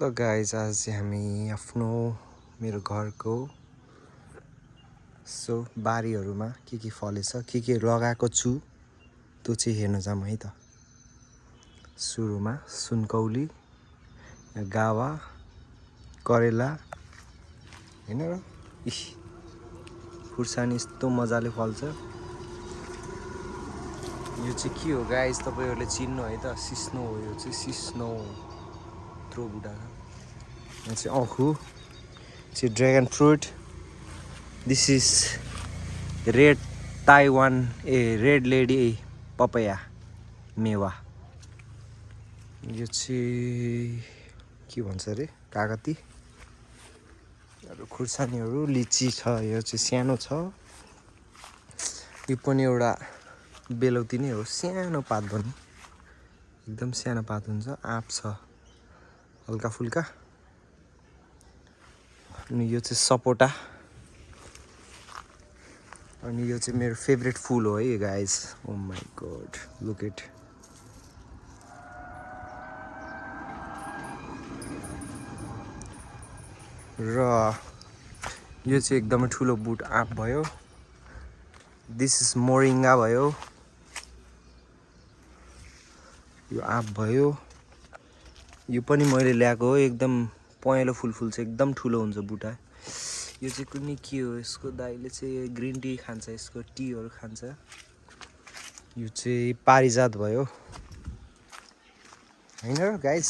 ल गाइज आज चाहिँ हामी आफ्नो मेरो घरको सो बारीहरूमा के फलेछ के लगाएको छु त्यो चाहिँ हेर्न जाऊँ है त। सुरुमा सुनकौली, गावा, करेला हैन र खुर्सानी यस्तो मजाले फल्छ। यो चाहिँ के हो गाइज तपाईहरुले चिन्नु है त, सिस्नो हो। यो चाहिँ सिस्नो त्रो बुढा यो चाहिँ अखु चाहिँ dragon fruit. This is red Taiwan red lady papaya मेवा। यो चाहिँ के भन्छ अरे कागती। अरु खुर्सानीहरु लिची छ, यो चाहिँ सानो छ। यो पनि एउटा बेलौती नै हो, सानो पात पनि एकदम सानो पात हुन्छ। आँप छ हल्का फुल्का। अनि यो चाहिँ सपोटा। अनि यो चाहिँ मेरो फेभरेट फुल हो है guys. Oh my God look it. र यो चाहिँ एकदमै ठुलो बुट आँप भयो। दिस इज मोरिङ्गा भयो। यो आँप भयो। यो पनि मैले ल्याएको हो, एकदम पहेँलो फुल फुल्छ, एकदम ठुलो हुन्छ बुटा। यो चाहिँ कुनै के हो, यसको दाइले चाहिँ ग्रिन टी खान्छ, यसको टीहरु खान्छ। यो चाहिँ पारिजात भयो हैन र गाइस।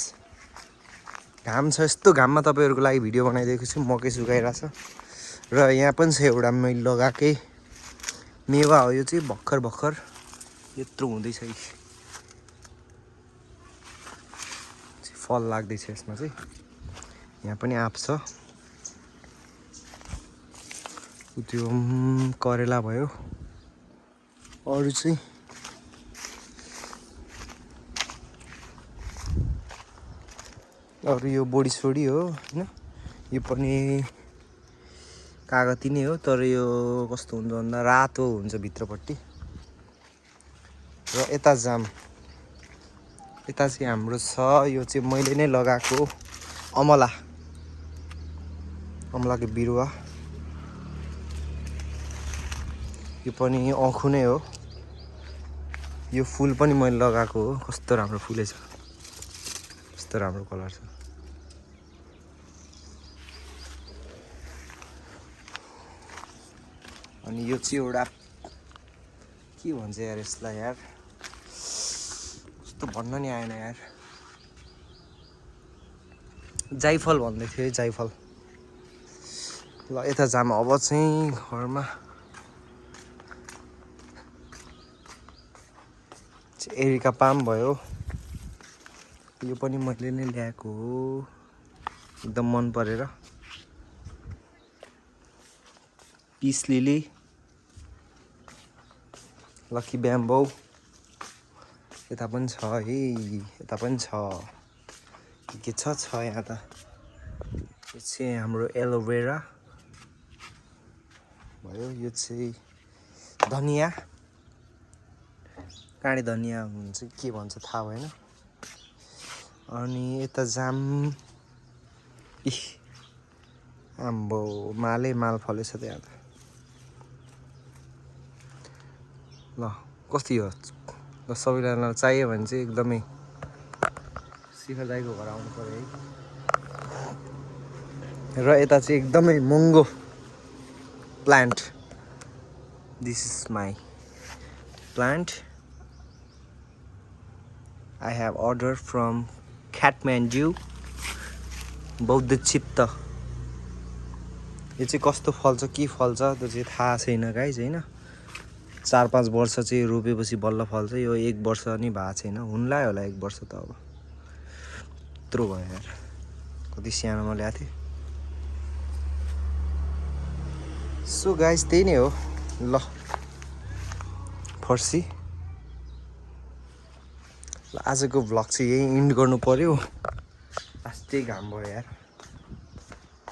घाम छ, यस्तो घाममा तपाईहरुको लागि भिडियो बनाइदिएको छु। मकै सुकाइराछ र यहाँ पनि छ एउटा मैले लगाएकै मेवा हो। यो चाहिँ भर्खर यत्रो हुँदैछ। फल लाग्दैछ यसमा चाहिँ। यहाँ पनि आँप छ। त्यो करेला भयो। अरु चाहिँ अरु यो बोडीसोडी हो हैन। यो पनि कागती नै हो, तर यो कस्तो हुन्छ भन्दा रातो हुन्छ भित्रपट्टि। र यता जाम, यता चाहिँ हाम्रो छ। यो चाहिँ मैले नै लगाएको अमलाको बिरुवा। यो पनि अँखु नै हो। यो फुल पनि मैले लगाएको हो। कस्तो राम्रो फुलेछ, कस्तो राम्रो कलर छ। अनि यो चाहिँ एउटा के भन्छ यार यसलाई यार, कस्तो भन्न नि आएन यार। जाइफल भन्दै थियो है, जाइफल। ल यता जाम अब चाहिँ घरमा। एरिका पाम भयो। यो पनि मैले नै ल्याएको हो, एकदम मन परेर। पिस लिली, लकी ब्याम्बो यता पनि छ है, यता पनि छ। के छ यहाँ त। यो चाहिँ हाम्रो एलोभेरा भयो। यो चाहिँ धनिया, काँडी धनिया हुन्छ के भन्छ थाहा भएन। अनि यता जाम आम्बो माल फलेछ त्यहाँ त। ल कति हो, ल सबैलाई चाहियो भने चाहिँ एकदमै शिखर दाइको घर आउनु पर्यो है। र यता चाहिँ एकदमै महँगो plant. This is my plant. I have ordered from Kathmandu, बौद्ध चित्त। यो चाहिँ कस्तो फल्छ के फल्छ त्यो चाहिँ थाहा छैन गाइस हैन। 4-5 वर्ष चाहिँ रोपेपछि बल्ल फल्छ। यो 1 वर्ष नि भएको छैन, हुनलाई होला 1 वर्ष त। अब यत्रो भयो यार, कति सानोमा ल्याएको थिएँ। सो गाइस त्यही नै हो। ल फर्सी आजको भ्लग चाहिँ यही इन्ड गर्नु पर्यो। लास्टै घाम भयो यार।